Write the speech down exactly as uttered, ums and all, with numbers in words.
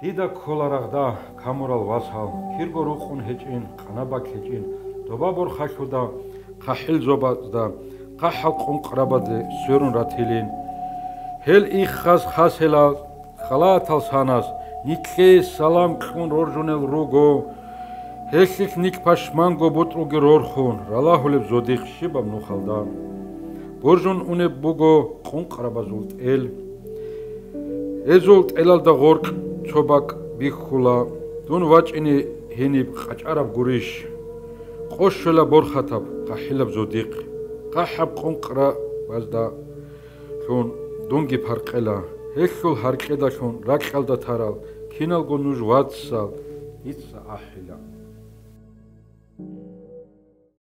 Дида ккола рагъда камурал васал, кирго рукъун гьечӀин, къанабак гьечӀин, доба борхалъуда, хъахӀил зобазда, хъахӀал къункърабазе сверун ратилин. Гьел иххаз хасела халатал санас, нилъее салам кьун роржунел руго. Гьелъилъ нилъ пашманго бутӀруги рорхун, ралагьулеб зодихъ щибаб нухалда. Боржун унеб буго къункърабазул тӀел. Гьезул тӀелалда гъоркь цо бакӀ бихьула, дун вачӀине гьениб къачӀараб гурищ. Къо щвела борхатаб хъахӀилаб зодихъ, хъахӀаб къункърабазда лъун дунги паркъела, гьелъул гьаркьедалъун ракьалда тарал киналго нуж вацал дица ахӀила.